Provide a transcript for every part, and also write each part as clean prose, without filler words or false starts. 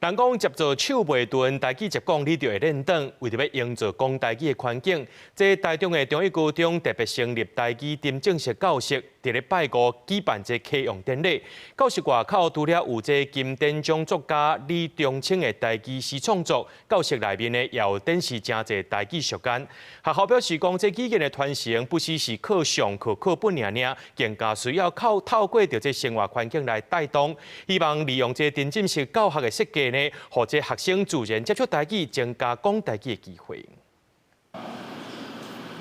人講捷做手袂鈍，台語一講你就會輪轉。為著欲營造講台語的環境，這台中的中一高中特別成立台語沉浸式教室，佇咧拜五舉辦這啟用典禮。教室外口除了有這金典獎作家李中清的台語詩創作，教室內面呢也有展示誠濟台語書單。學校表示講，這語言的傳承不只是靠上課課本爾爾，更加需要靠透過著這生活環境來帶動。希望利用這沉浸式教學的設計呢，予這學生自然接觸台語，增加講台語的機會。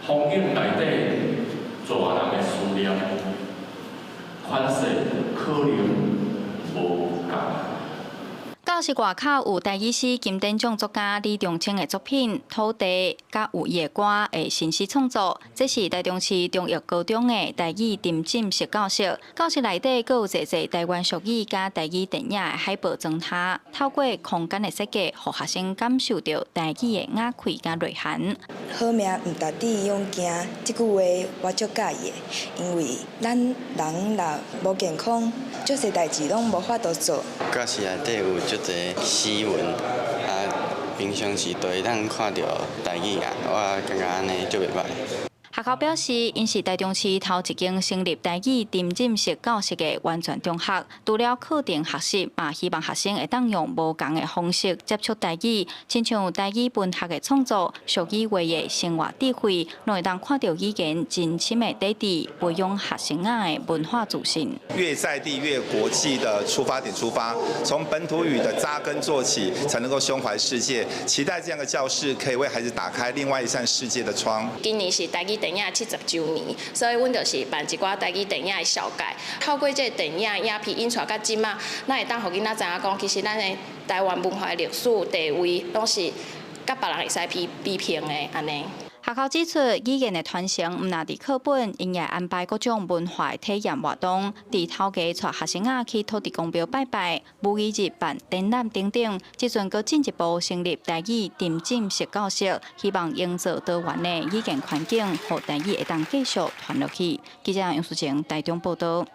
風景內底大人的思念，款式可能無仝。教室外口有台語詩金典獎作家李中清的作品《土地》，佮有伊的歌的新詩創作。這是台中市中一高中的台語沉浸式教室。教室內底閣有濟濟台灣俗語佮台語電影的海報裝貼，透過空間的設計，予學生感受著台語的雅氣佮內涵。好命毋值得勇行，這句話我足佮意的，因為咱人若無健康，足濟代誌攏無法度做。教室內底有足濟詩文，啊，平常時都會當看著台語啊，我感覺按呢足袂䆀。學校表示，𪜶是台中市頭一間成立台語沉浸式教室的完全中學。除了課程學習，嘛希望學生會當用無仝的方式接觸台語，親像台語文學的創作、俗語話的生活智慧，攏會當看著語言真深的底蘊，培養學生仔的文化自信。越在地越國際的出發點出發，從本土語的扎根做起，才能夠胸懷世界。期待這樣的教室可以為孩子打開另外一扇世界的窗。今年是台語電影70週年，所以阮就是辦一寡台語電影的紹介，透過這個電影影片引出到這馬，咱會當予囡仔知影講，其實咱的台灣文化的歷史地位，攏是佮別人會使比比拼的按呢。學校指出，語言的傳承毋但佇課本，𪜶也安排各種文化的體驗活動。佇頭家帶學生仔去土地公廟拜拜，母語日辦展覽等等。這陣閣進一步成立台語沉浸式教室，希望營造多元的語言環境，予台語會當繼續傳落去。記者楊淑晴台中報導。